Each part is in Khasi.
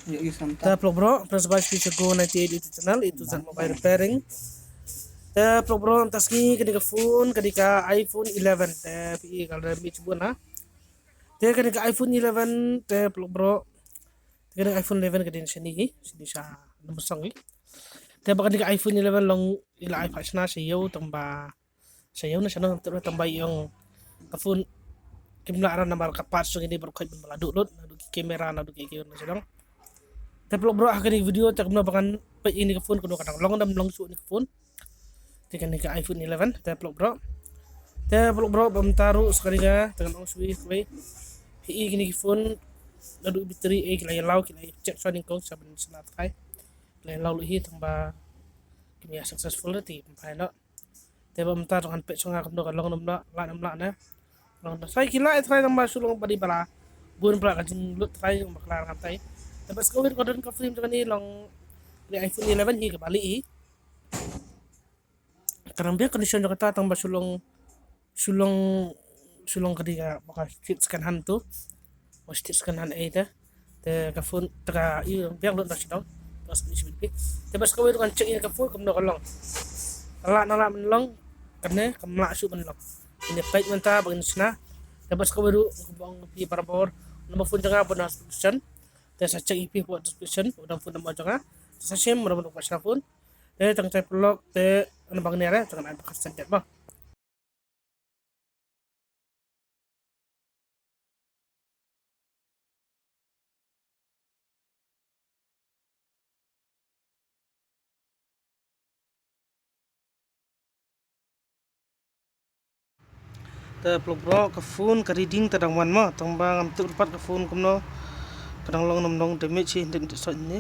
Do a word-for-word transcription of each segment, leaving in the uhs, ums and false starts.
Te vlog bro, press by speech go ninety-eight YouTube channel, itu zat mobile repairing. Te vlog bro, tas ki kani ka phone, kani ka iPhone eleven. Te pi kal re mi chibun ha. Te kani ka iPhone eleven, te vlog bro. Te kani ka iPhone eleven kani sini, sini sa number song. Te ba kani ka iPhone eleven long ila iPhone sna sa yo tang ba Sa ïa u na shanong tang ba ïong ka phone kim lah ran namar ka parts jong ini baroh khoit ban la duh lut, naduh ki camera, naduh ki ki na shanong. Te vlog bro, ha kani video te kumno ba ngan peit ini ka phone, kumno ka dang long, dang long shuh ini ka phone. Te kani ka iPhone eleven, te vlog bro. Te vlog bro, bam taru sekali ga, te ngan ong shuh shuh. Hi kini ki phone naduh battery eh ki la ïa law, ki la ïa check shuwa nyngkong sa ban sna trai. Ki la ïa law lut hi tang ba kim ïa successful te kim phai noh. Te ba mynta to ngan peit shuwa nga kumno ka long, nym lah, lah nym lah ne. Long da sai ki lah trai tang ba shu long ba dei ba la bun ba la ka jinglut trai jong ba kla ngan tai. Te ba skawit ko don ka frame jong kani long, ni iPhone eleven hi ka ba lih hi. Ka dang biang condition jong kata tang ba shu long, shu long, shu long ka dei ka ba ka fit second hand tu. Ba fit second hand eh te. Te ka phone te ka i biang lut na shu dong. Pas ni shu bit. Te bas kawei ruh ngan check ïa ka phone kumno ka long. Ka lah na lah ban long, kane kam lah shuh ban long. Ini peit mynta ba ngin sna. Te bas kawei ruh ka bong pi barabor. Number phone jong nga ba na description. Te sa check ïa phi ba description, ba dang phone number jong nga. Te sa shim ba dang phone. Te tang check vlog te ana ba ngin ïa re, tang ana ba ka send ba. Te vlog bro, ka phone ka reading te dang wan mo, tang ba ngam tip pat ka phone kumno. Ka dang long nam long damage hi, hynrei te sot ni.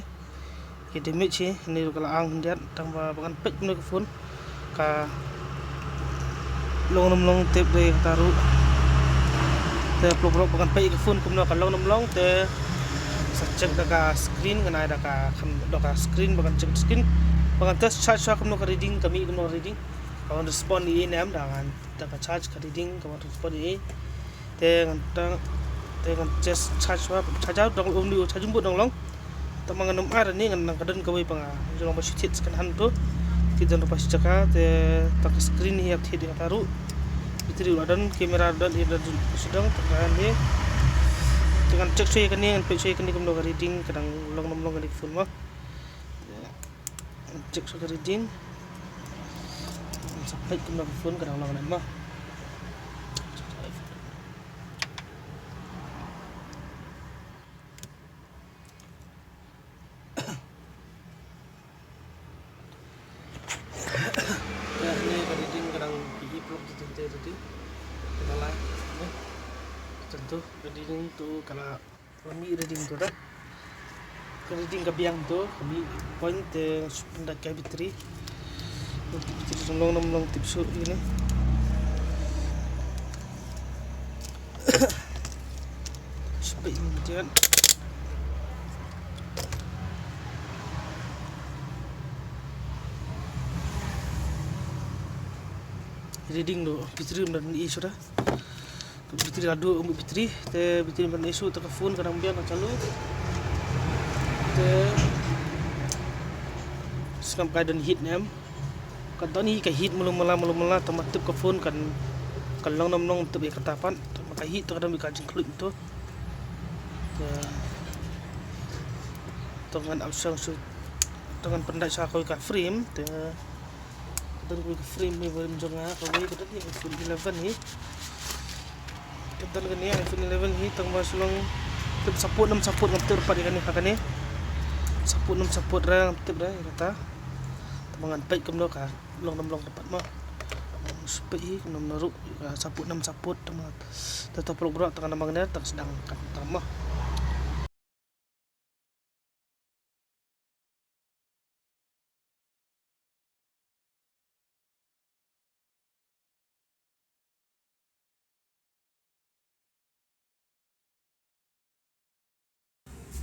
Ki damage hi, ni ruh ka la ang hyndiat, tang ba ba ngan peit kumno ka phone. Ka long nam long tip dei kata ruh. Te vlog bro, ba ngan peit ka phone kumno ka long nam long te sa check da ka screen, ngan ai da ka kham da ka screen, ba ngan check screen. Ba ngan test charge shuwa kumno ka reading, ka mih kumno ka reading. Ka wan respond ïa i ne em da ngan da ka charge ka reading ka wan respond ïa i. Te ngan tang, te ngan test charge shuwa, charge out dang um ni, charge um bud dang long. Tang ba ngan ym ai ra ni ngan nang ka don kawei ba nga jong ba shu thied second hand tu. Ki don ba shu jaka te tang ka screen hi ap thied ïa kata ruh. Battery ruh la don, camera ruh don, ïa don shu dang tang ka ni. Te ngan check shuwa ïa kane, ngan peit shuwa ïa kane kumno ka reading, ka dang long nam long kane ka phone mo. Check shuwa ka reading. Sa peit kumno ka phone ka dang long ne em mo. Te ne ka reading ka dang pi i plok tu tu tu tu. Ka dang lai. Ne. Tentu ka reading tu ka la Ka mih reading tu da. Ka reading ka biang tu, ka mih point te, nda ka battery. Battery jong long nam long tip shuh ïa ne. Shu peit ni jan. Reading tu, battery ym don issue da. Battery la duh, um battery, te battery ban issue te ka phone ka dang biang ka chalu. Te sngap ka don heat ne em. Ka don hi ka heat mulu mala mulu mala, te ma tip ka phone kan, kan long nam long tip ïa kata pat. Te ma ka heat te ka don ka jingkhluit to. Te to ngan ap shong shu, to ngan pyndait sha kawei ka frame te. Don kawei ka frame hi ba rim jong nga, kawei ka don hi iPhone eleven hi. Ka don kane iPhone eleven hi, tang ba shu long tip support nam support ngam tip pat ïa kane ha kane. Support nam support ra ngam tip ra ïa kata. Tang ba ngan peit kumno ka long nam long pat mo. Shu peit hi kumno na ruh ka support nam support tang ba ta ta vlog bro tang na mangne tang sdang kan tang mo.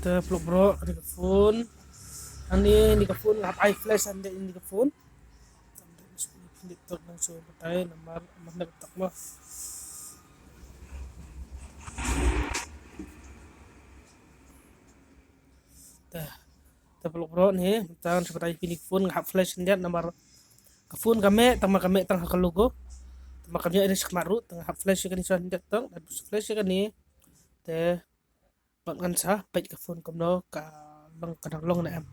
Te vlog bro, kane ka phone. Ani ni ka phone, hap ai flash ande ni ka phone. Tam de ni tok nang so batai namar mana tok mo. Te, te paralok bro, ni tang shu batai phi ïa kane ka phone, nga hap flash khyndiat namar ka phone ka meh, tang ma ka meh tang ha ka logo. Tang ma ka meh ïa shakhmat ruh, tang hap flash ïa kane khyndiat tang, da flash ïa kane. Te bad ngan sa peit ka phone kumno, ka long, ka dang long ne em.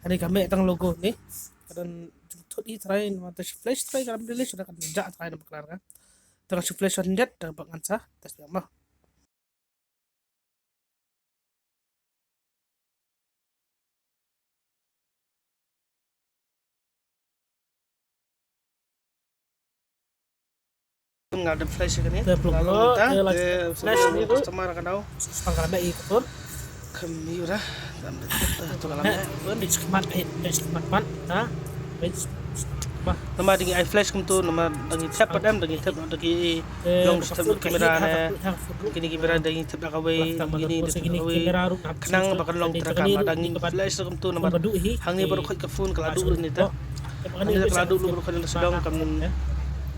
Hangne ka meh tang logo ne. Ka dang jingthut hi trai, namar te shu flash trai ka dang release, ka dang jah trai namar ka lar ka. Tang shu flash khyndiat, tang bad ngan sa test biang mo. Nga dep flash kane. Te paralok bro, te la flash ni tu. Customer ka dau. Sangkar me i tur. Kami ura. Dam de. Tu la me. Bit khmat, eh, bit khmat pan. Ha? Bit khmat. Namar dang i flash kumtu, namar dang i thep pat em, dang i thep, dang i long thep kamera ne. Kine kamera dang i thep da kawei, kine dang i thep da kawei. Khnang ba kan long tyrka ma dang i flash kumtu namar hangne baroh khoit ka phone ka la duh ne ta. Hangne ka la duh, baroh khoit la sdang kam.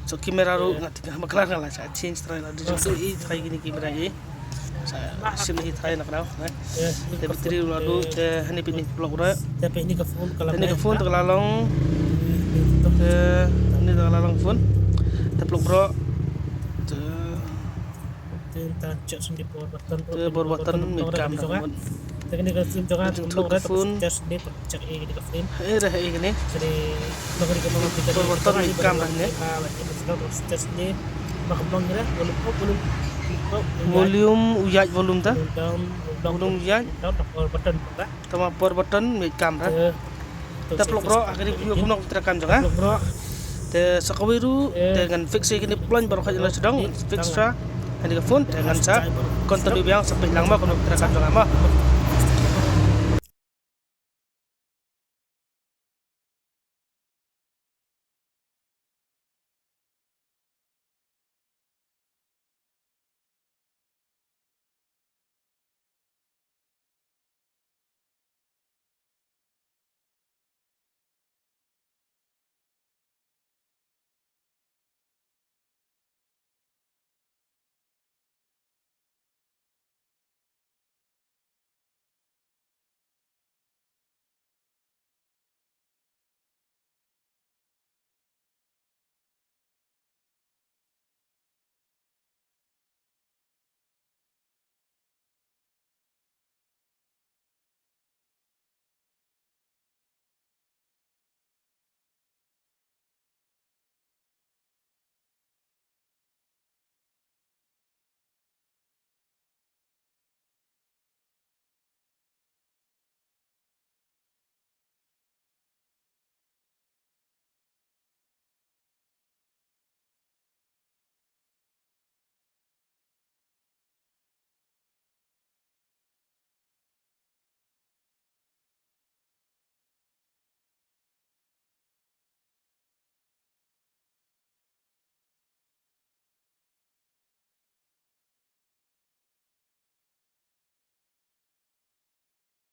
So kamera ruh nga tip ba ka la, nga la sa change try la duh i try kine kamera i. Sa sim hi try na ka dau, eh. Te battery ruh la duh, te hangne peit ni paralok ruh. Te peit ni ka phone ka la, te ni ka phone ka la long. Te hangne ka la long phone. Te paralok bro. Te Te ta check sendiri power button, te power button mid cam da ka mut. Te kane ka sim jong nga, te jingthut ka phone. Check sendiri, check ïa kane ka sim. Eh, dah ïa kane. Kane power button mid cam da kane. Check sendiri. Ba ka long ïa volume up, volume up, volume u ïaid volume ta. Volume down, volume up, volume u ïaid. Down, power button da. Tang ma power button mid cam da. Te paralok bro, ha kane ka video kumno ka trei kam jong nga. Paralok bro. Te sa kawei ruh, te ngan fix ïa kine plan baroh ka jong nga sdang, fix sha. Hangne ka phone, te ngan sa continue biang sa peit lang mo kumno ka trei kam jong nga mo.